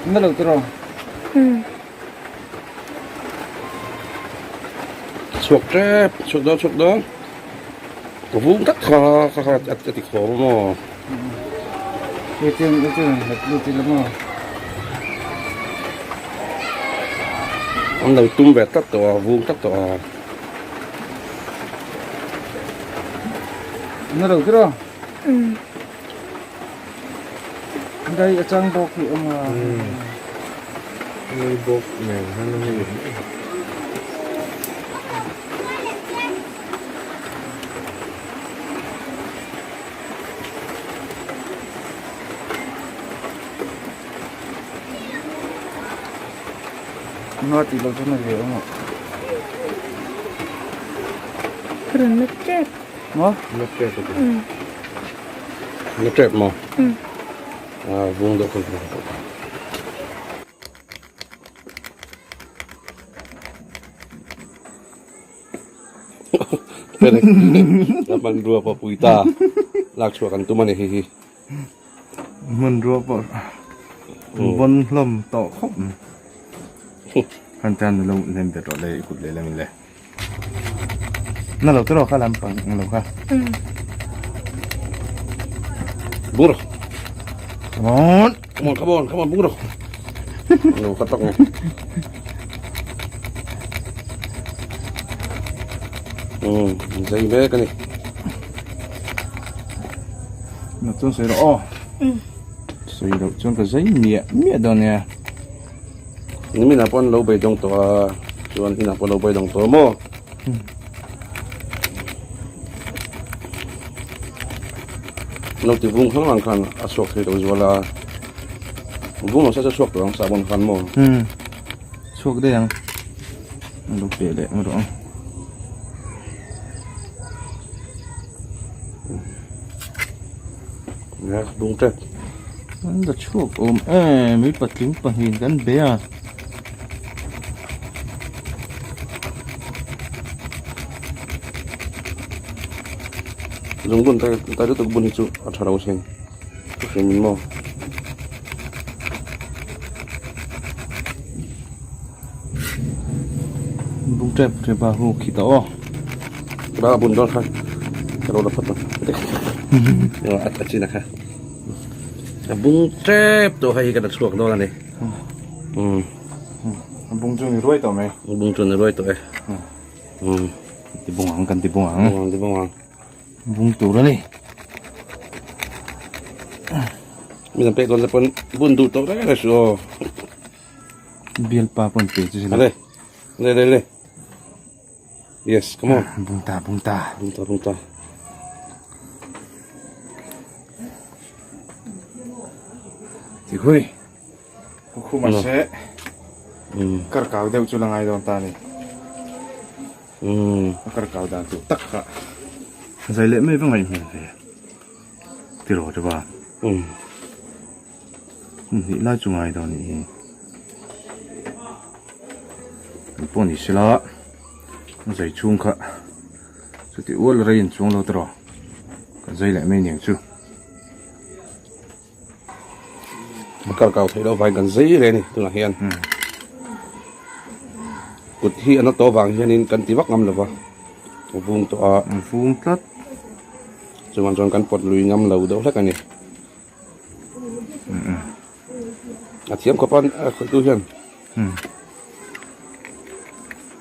Na lo tiraw? Umm. Chhuak tep, chhuak dawn chhuak dawn. Ka vung tak kha kha kha a ti khawm a maw. Echin echin het lut ila maw. An lo tum ve tlat tawh a, vung tlat tawh a. Na lo tiraw? Umm. Dai a chang bawk hi awm a. Dai bawk nen hian a ni. Nga tih loh chuan a ve awm a. Rawn na tep. Maw? Na tep a ti. Na tep maw? Ah, vung deuh khan ka pawh. Perek a hmanrua pawh pui ta lak chhuah kan tum a ni hi hi. Hmanrua pawh vawn hlawm tawh khawp mai. Han tan lo hnem bet rawh le i kut leh lamin le. Na lo te rawh kha lam pang ang lo kha. Bung rawh. Come on. Come on, come on, come on, bung rawh. Lo kha tak nge. Um, zai mek ani. Na chuan sawi rawh aw. Sawi loh chuan ka zai miah miah dawn nia. Nimin ah pawh an lo beidawng tawh a, chuan inah pawh lo beidawng tawh maw? Lo ti vung hlang hlang khan a chhuak thei lo zual a, vung lo sa chu chhuak tawh ang sahbawn khan maw? Umm, chhuak daih ang, an lo peh leh ang rawh ang. Nia, bung tep. An la chhuak awm em, mi patling pahnih kan be a. Zung bun tai tai lutuk bun hi chu a tha lo sin. Thu hrim in maw. Bung tep tep a hu khi ta aw. Ba bun dawn kha. Ka lo la phawt ang. A chin a kha. A bung tep tawh hei hi kan la chhuak dawn a ni. Umm. A bung chu ni ruai tawh mai. A bung chu ni ruai tawh e. Umm. Ti bung ang kan ti bung ang. Bung ang ti bung ang. Bung tur a ni. Mi dang pek dawn te pawn bun duh tawh reng reng suh aw. Bialpa pawn pe chu sila. Le le le le. Yes, come on. Bung ta, bung ta. Bung ta, bung ta. Ti hui. Khu ma se. Kar kau deuh chu la ngai dawn ta ni. Kar kau dan tur tak kha. Zai leh mai va ngaih hmel ve. Ti rawh te ba. Hnih lai chu ngai dawn nih hi. Kan pawh ni sela a zai chhung kha chuti ual rei in chuang lo tawh kan zai leh mai niang chu. A kar kau theih loh vangin kan zai reng a ni tunah hian kut hi a na tawh vang hianin kan ti vak ngam lo va a vung tawh a. A vung tlat. Chuvang chuan kan pawt lui ngam lo deuh hlek a ni. A thiam khawp a a khawihtu hian.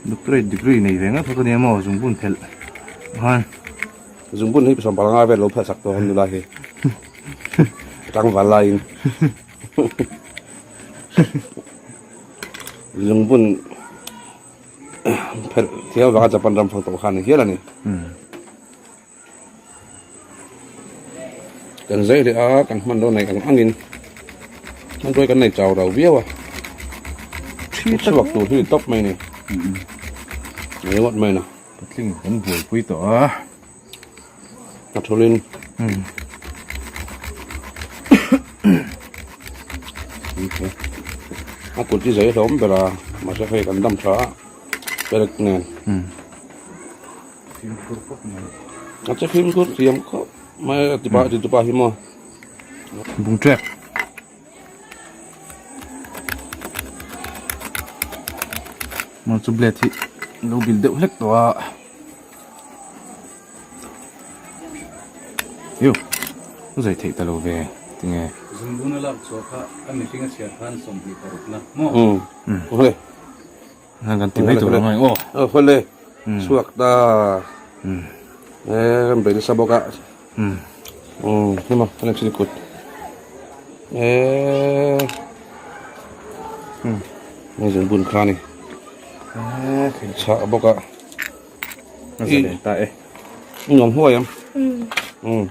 Doctorate degree nei ve ngawt kha ka nia maw zungbun phelh khan. Zungbun hi sawm panga vel lo phelh sak tawh nula hi. Tlangval laiin. Zungbun phelh thiam avanga Japan ram fang tawh khan ni hial a ni. Kan zai leh a kan hman dawn nei ang angin hmanruai kan nei chau rau viau a thi chhuak tur hi tawp mai ni nei ngawt mai na patling kan buaipui tawh a a thulin a kut hi zai hlawm ber a mahse hei kan dam tha a perek nen. Fimkhur khawp mai. A che fimkhur thiam khawp mai a tipa ti tupa hi maw. Bung trek. Maw chu blade hi lo bil deuh hlek tawh a. Yu zai theih ta lo ve tinge. Zungbuna lak chhuah kha a mihring a chhiar khan 26 na maw? Umm hawle. Heng kan ti mai tur ang aw. Aw hawle chhuak ta. E kan bei nasa bawk a. Umm ni maw kan chini kut. E umm hei zungbun kha ni. Chhah bawk a. A zalen ta e. Nuam huai ang. Umm.